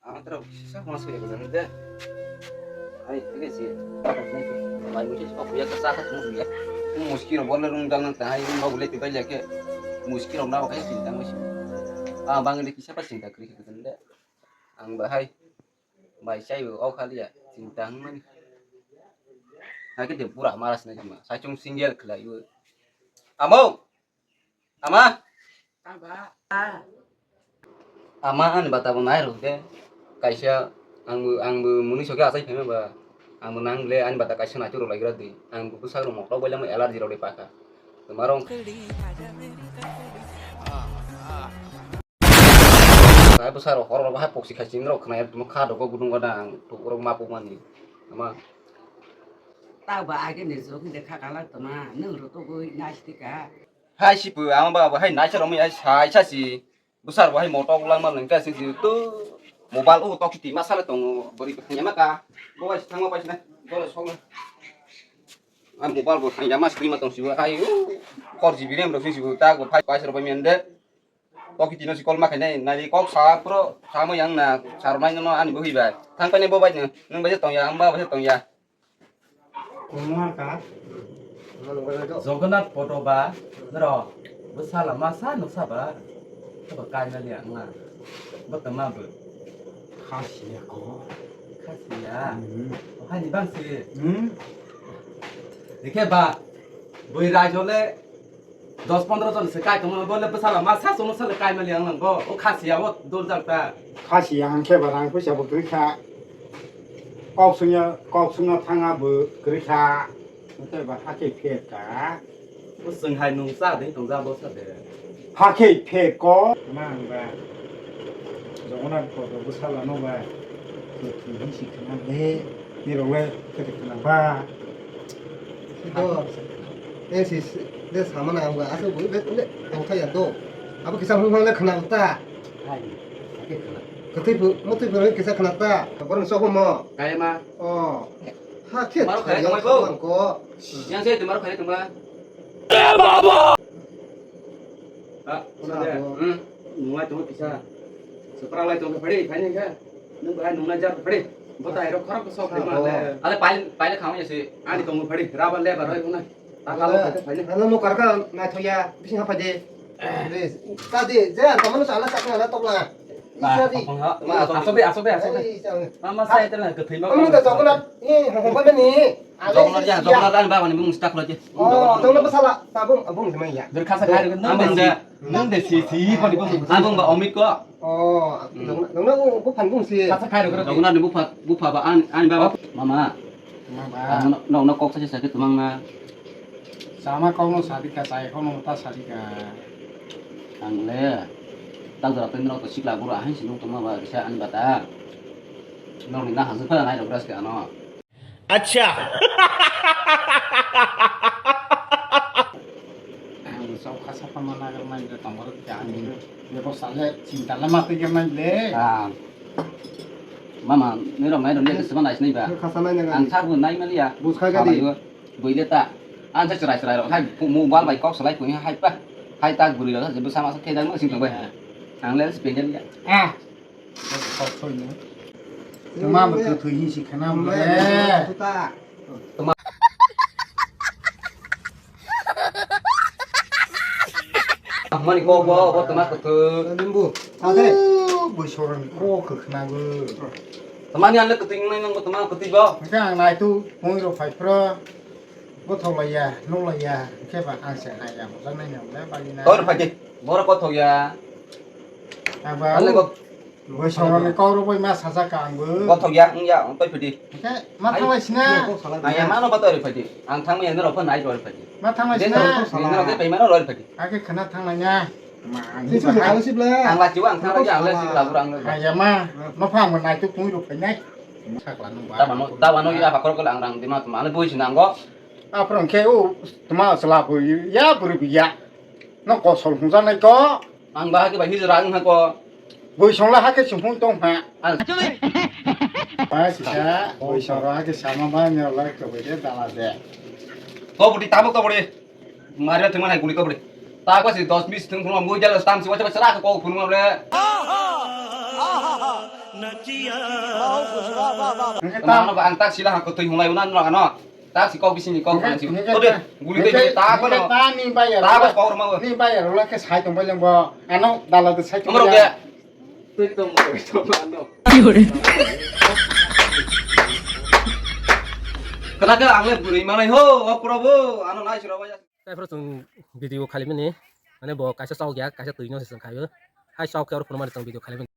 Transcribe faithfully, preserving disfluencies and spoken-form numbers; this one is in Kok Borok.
Ang tro kisa mas kaya kaya de. Ai, ini sih. Mai musi sih papuya kasa kasa musi ya. Muski ro bola rung dang nang tai, mau boleh tiba ya ke. Muski ro na kaya cinta musi. Ah, bang ini kisa pas cinta kri kaya de. Ang bahai. Mai sai o kali ya, cinta mani. Hai ke de pura maras na jima. Sai chung single khlai o. Amo. Ama. Aba. Ama ani bata bo nai rok de. Kaisa ang bo, ang bo muni soke asai phema ba. Ang bo nang le ani bata kaisa nai churo lai gra di. Ang bo bwsa rok mokto boila mo allergy rok de paka. Tuma rong. Sai bwsa rok hor rok hai poksi khai chini rok khna ya tuma kha rok gudung gada ang tu rok ma pok mani. Ama. Ta ba age ne jok de kha kala tuma nung rok to goi nai stika. Hai si pu, ang ba, ba hai naisa romwi hai sai sa si. Bwsar bo hai motok langma nang ta si si tu mobile o tok ti ma sale tongo bori thangya ma ka. Bo bai thangma bai na. Bo le song. A mobile bo thangya ma screen ma tong si bo hai u. Four G B RAM ro si si bo ta go phai pai ro bai mende. Tok ti no si call ma khainai nai kok sa pro sa mo yang na sar nai no ani bo hi bai. Thang pai ne bo bai nung bai tong ya, ang ba bai tong ya. Jogonath poto ba, noro, bwsala masa nuksa ba, abo kaimali ang na, bo tama bo. Khasiya ko. Khasiya. Hmm. O hai ni bang si. Hmm. Dikhe ba, bui rajole, dos pondro jon se kai tongma bo le bwsala ma sa songno sale kai mali ang nang bo o khasi ya o dol jak ta. Khasi ya hangkhe ba rang puisa bo kwrwi kha. Kok sungya, kok sungna thanga bo kwrwi kha. Hangkhe ba hakhe phet ka. Bo swng hai nung cha de tong ja bo sa de. Hakhe phet ko. Ma ang ba. Jogonath poto bwsala no ba. Kwthwi hwnsi khna le. Nirok le kwthwi khna ba. Sito, eh, si, si, de sama na ang asal bui bet le tong thai ya to. Abo kisa hung hung le khna ta. Hai, ake khna. Kwthwi bu, mutwi bu kisa khna ta. Borong sok mo. Kaya ma. Oh. Ha khe. Maro kaya tong ko. Yang se maro kaya tong ba. Eh, baba. Ah, sabo. Hmm, nunglai tongo kisa. Sepralai tongkha phadi, phaini kha. Nung bahai nunglai jar phadi. Bota airok khorok sok sabo. Phadi ma le. Ale pail, pail khamo yasi. Ani tongkha phadi. Raba le baroi huna. Ta kalo phadi, phaini. Ano mo karka na thoya, bising ha phadi. Please. Ta di, je, tamano sala sakna la tokla. Isa di. Asok de, asok de, asok de. Ei, sang. Mama sai tela ke thima. Kamu ta tokla. Eh, ho ho ba ni. Jogno ya, jogno dan ba mani bung stak lo je. Oh, jogno bwsala, tabung, abung jemai ya. Dur khasa khai nung de, nung de si, si ko ni bung. Abung ba omit ko. Oh, jogno, jogno bu phan bung si. Khasa khai ro. Jogno ni bupha, bupha ba an, an ba. Mama. Mama. No, no kok sa sa ke tumang na. Sama kok no sadika, sai kok no ta sadika. Ang le. Tang jora tang no to sikla guru ahin sinung tuma ba bisa an bata. No ni na hasu pha nai ro bras ke ano. Acha. Ang sok khasa pha mana gar mai de tongor ke ani. Bebo sale cinta le mati gar mai le. Ah. Mama, ni rong nai rong ni sima nai sini ba. Khasa nai nang. Ang thak bu nai mali ya. Bus khai gadi. Bui le ta. Ang sa chrai chrai rong hai mu bal bai kok salai ku hai pa. Hai ta guri rong sa sama sa ke dang sing ba. Ang le spendel ya. Ah. Tuma bo kwthwi hinsi khana bo le. Tuma. Mani kok bo, bo tuma kwthwi. Limbu. Ade. Bui soroni kok khna bo. Tuma ni ang le kwthwi nai nang bo tuma kwthwi bo. Hingke ang nai tu pung ro phai phro. Bothok laiya, nuk laiya, khe ba ang se hai ya, hojak nai nang le bagi na. Tor phai di, borok bothok ya. Ang ba. Ale bo. Boi songoni kok rok bai ma sajak ka ang bo. Bothok ya, ang ya, ang toi phai di. Khe ma thanglai sina. Ang ya mano ba toi phai di. Ang thang ya norok phan nai toi phai di. Ma thanglai sina. Norok de pai mano roi phai di. Ake khana thanglai nya. Ma, ang sibla. Ang la chiwa ang thang ya, ang la sibla burang. Hai ya ma, no phang mo nai tu pung ro phai nai. Sakla nung ba. Tabano, tabano ya pakor kol ang rang di ma, ma le boi sinango. Aphro khe o tuma chwla bo ya bwrwi bo ya. No kosol hwnjaknai ko. Ang ba hake bai hijra wng ha ko. Boi songla hake se hwn tong ha. Ang. Ba sisa boi songla hake sama ba ni rok lai kwbai de dala de. Ko budi tabuk to budi. Mari thwngma nai guli ko budi. Ta ko si dos mis thwng phunukma mui jalo stam si wacha wacha ra ko phunukma ble. Mano ba ang tak sila hako twi hunglai unan rok ano. Tak si kok bisini kok Hingke, hingke, hingke, hingke, hingke, ta ko no. Ta ni bayar. Ta ko kok rama. Ni bayar, ola ke sai tong bai lengbo. Ano dala de sai tong. Amro ke. Kana ke ang le bwrwi manai ho, o probo, ano nai sura waya. Tai phoro chwng video khali mani, mane bo kaisa chok ya, kaisa twi no se chwng khaio. Hai chok ya, oro phano mani chwng video khali mani.